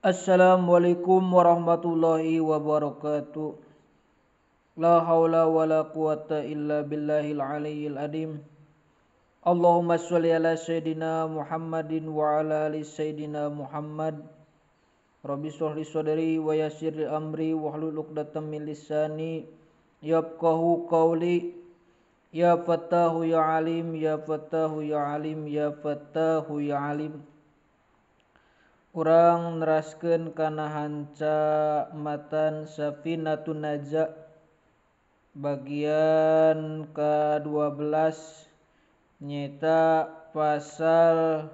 Assalamualaikum warahmatullahi wabarakatuh. La haula wala quwata illa billahil aliyyil azim. Allahumma sholli ala sayyidina Muhammadin wa ala ali sayyidina Muhammad. Rabbi shrah li sadri wa yassir li amri wahlul 'uqdatam min lisani yafqahu qawli. Ya Fattahu ya Alim, ya Fattahu ya Alim, ya Fattahu ya Alim. Urang neraskeun kana hanca matan Safinatun Najah bagian ke-12 nyeta pasal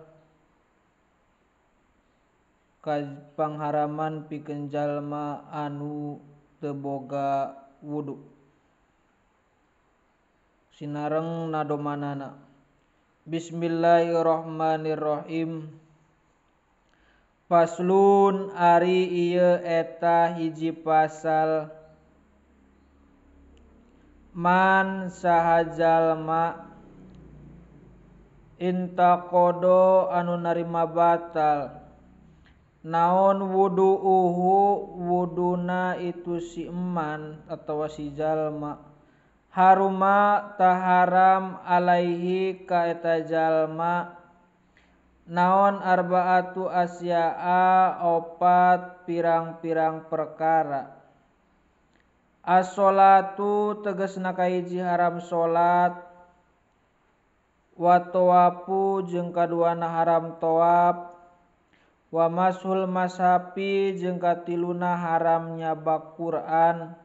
pangharaman pikeun jalma anu teu boga wudu. Sinareng nadomanana. Bismillahirrahmanirrahim. Faslun ari ieu eta hiji pasal. Man saha jalma intaqodo anu narima batal naon wudu'uhu wuduna itu si eman atawa si jalma haruma taharam alaihi ka eta jalma naon arbaatu asya'a opat pirang-pirang perkara. As-sholatu tegasna kahiji haram salat, wa tawafu jeung kaduana haram tawaf, wa mashul mashafi jeung katiluna haram nyabak Quran,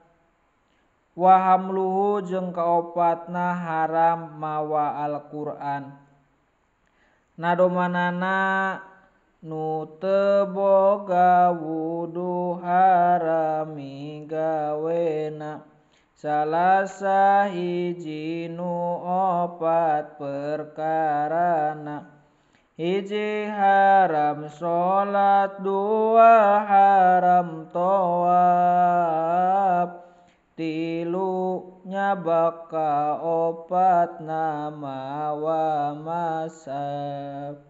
wa hamluhu jeung kaopatna haram mawa Al-Quran. Nadomanana nu teu boga wudu harami gawena salah sahiji nu opat perkarana. Hiji haram salat, dua haram tawaf, tilu nyabak kaopatna mawa masab.